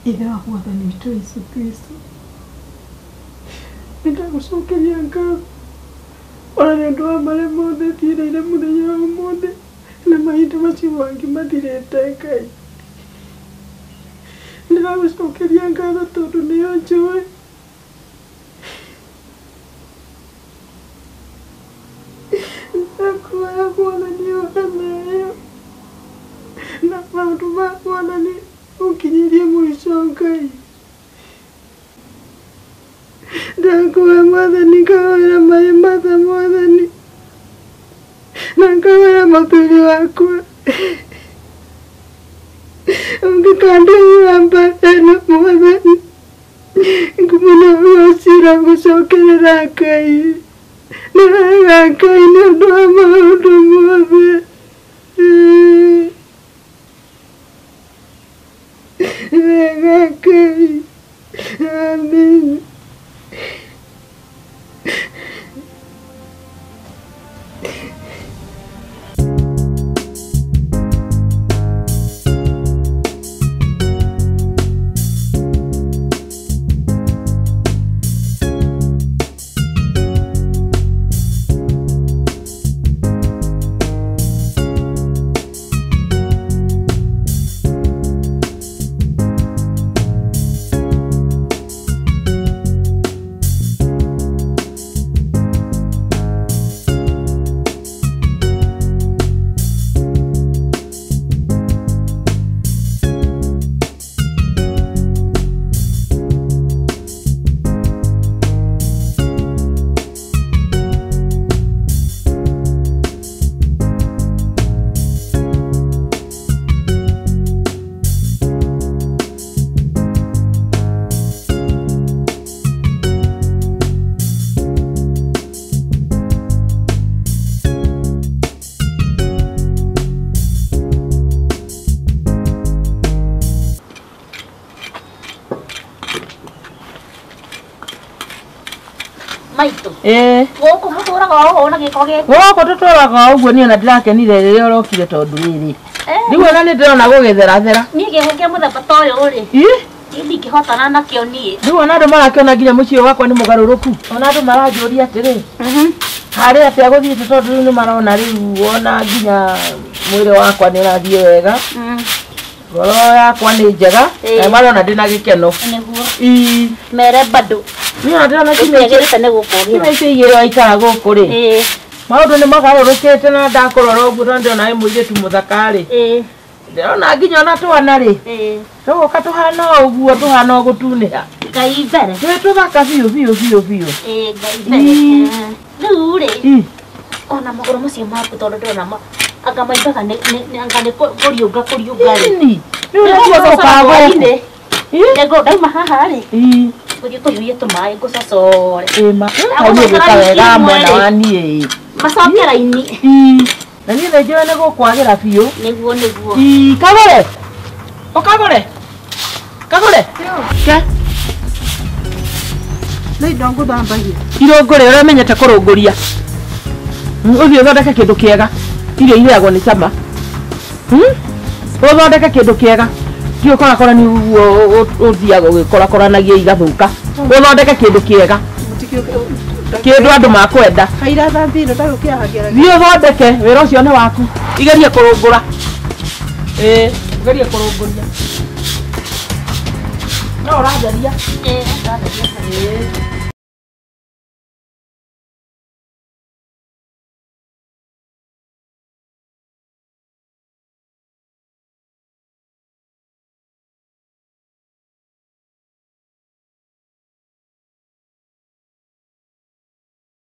Ithe wa Mwathani witũ Yesu Kristo, nĩndagũcokeria ngatho ona nĩ ũndũ wa marĩa mothe thiĩrĩire mũthenya wa ũmũthĩ na mahinda macio mangĩ mathirĩte Ngai. Ndĩragũcokeria ngatho tondũ nĩo njũĩ. Ndakũhoya Mwathani ũhe thayũ na maũndũ ma Mwathani ũnginyĩrie mũico Ngai. Ndakũhoya Mwathani ngahoera maĩ matha Mwathani na ngahoera mũthuri wakwa ũngĩkandeithũra mbara ĩno Mwathani ngũmũne ũgocira gũcokerera Ngai. Nĩ wega Ngai nĩ ũndũ wa maũndũ mothe. Nĩ wega Ngai. Amen. Maitũ Ĩĩ. Gũkũ mũtũraga o ũũ na gĩko gĩkĩ. Gũkũ tũtũraga o ũguo niĩ ona ndĩrakenire rĩrĩa ũrokire tondũ rĩrĩ. Rĩu ona nĩ ndĩrona gũgĩtherathera. Niĩ gĩko kĩa mũthemba ta ũyũ rĩ. Ĩ? Niĩ ndingĩhotana nakĩo niĩ. Rĩu ona andũ marakĩona nginya mũciĩ wakwa nĩ mũgarũrũku. Ona andũ maranjũria atĩrĩ. Harĩ atĩa gũthiĩte tondũ rĩu nĩ marona rĩu ona nginya mwĩrĩ wakwa nĩ ũrathiĩ wega. Ngoro yakwa nĩ njega na marona ndĩna gĩkeno. Nĩguo. Ĩ. Mere bado. Niĩ ona ndĩrona Gũtiagĩrĩte nĩ gũkũgĩra. kiumia icio igĩrĩ waikara gũkũ rĩ. Maũndũ nĩ magarũrũkĩte na ndakũrora ũguo tondũ ndĩrona wĩ mũirĩtu mũthaka rĩ. Ndĩrona nginya ona twana rĩ. Tũgũka tũhana o ũguo tũhana o gũtunĩha. Ngai mbere. Twĩ tũthaka biũ biũ biũ biũ. Ĩĩ Ngai mbere. Rĩu rĩ. Ona magũrũ macio maku tondũ ndĩrona anga maimbaga nĩ anga nĩ kũriũnga kũriũnga rĩ. Ĩni. Rĩu nĩguo gũkaga gũkũ. Nĩngũ ndauma haha rĩ. Ngũthiĩ kũhiũhia tũmaĩ ngũcocore. Ĩ ma. Kaĩ ũgĩka wega mwena wa niĩ. Macoke raini. Na niĩ nĩ njũĩ nĩ gũkwagĩra biũ. Nĩguo nĩguo. Ĩ kagũre. Ũkagũre. Kagũre. Ke. Nĩ indo ngũthambagia. Irũngũrĩ ũrĩa ũmenyete kũrũngũria. Ũthiĩ ũthondeke kĩndũ kĩega. Irio irĩagwo nĩ cama. Ũthondeke kĩndũ kĩega. Ti ũkorakora nĩ ũguo ũthiaga ũgĩkorakoranagia igathũka. Ũthondeke kĩndũ kĩega. Kĩndũ andũ makwenda. Kaira thambia indo ndagũkĩahagĩra. Thiĩ ũthondeke wĩra ũcio nĩ waku. Igerie kũrũngũra. Ĩĩ, igerie kũrũngũria. No ũratheria. Ĩĩ, ndatheria. Ĩĩ.